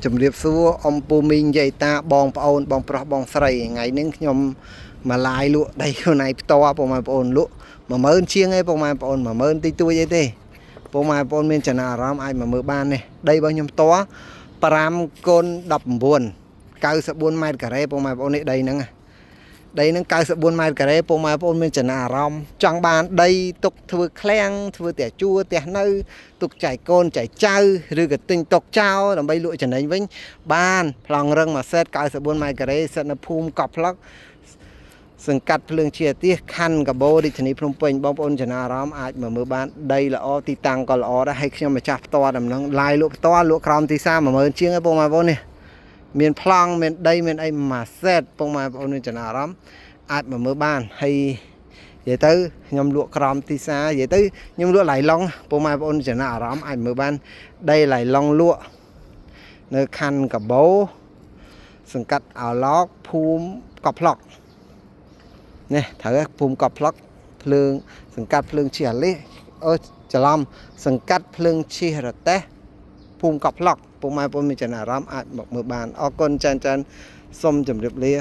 ជំរាបសួរអំពូមីងយាយតាបងប្អូនបងប្រុសបងស្រីថ្ងៃនេះខ្ញុំមកឡាយលក់ដីខ្លួនឯងផ្ទាល់ពុកម៉ែបងប្អូនលក់10000ជាងឯងពុកម៉ែបងប្អូន10000តិចតួចអីទេពុកម៉ែបងប្អូនមានចំណាប់អារម្មណ៍អាចមកមើលបាននេះដីរបស់ខ្ញុំផ្ទាល់5គុណ19 94ម៉ែត្រការ៉េពុកម៉ែបងប្អូននេះដីហ្នឹងណា ដីហ្នឹង94ម៉ែត្រការ៉េពុកម៉ែបងប្អូនមានចំណាប់អារម្មណ៍ចង់បានដីទុកធ្វើឃ្លាំងធ្វើផ្ទះជួលផ្ទះនៅទុកចែកកូនចែកចៅឬក៏ទិញទុកចោលដើម្បីលក់ចំណេញវិញបានប្លង់រឹងមួយសេត94ម៉ែត្រការ៉េស្ថិតនៅភូមិកប់ផ្លុកសង្កាត់ភ្លើងជាអាទិសខណ្ឌកាបូរាជធានីភ្នំពេញបងប្អូនចំណាប់អារម្មណ៍អាចមកមើលបានដីល្អទីតាំងក៏ល្អដែរហើយខ្ញុំម្ចាស់ផ្ទាល់ដំណឹងឡាយលក់ផ្ទាល់លក់ក្រោមទីផ្សារ10000ជាងឯងបងប្អូននេះមានប្លង់មានដីមានអីមួយសេតបងប្អូនមានចំណាប់អារម្មណ៍ អាចមកមើលបានហើយនិយាយទៅខ្ញុំលក់ក្រោមទីផ្សារនិយាយទៅខ្ញុំលក់ឡៃឡុងពុកម៉ែបងប្អូនចំណាប់អារម្មណ៍អាចមើលបានដីឡៃឡុងលក់នៅខណ្ឌកាបូសង្កាត់អាឡោកភូមិកប់ផ្លុកនេះត្រូវហើយភូមិកប់ផ្លុកភ្លើងសង្កាត់ភ្លើងឈីអាលីសអូច្រឡំសង្កាត់ភ្លើងឈីរតេះភូមិកប់ផ្លុកពុកម៉ែបងប្អូនមានចំណាប់អារម្មណ៍អាចមកមើលបានអរគុណចានចានសូមជម្រាបលា។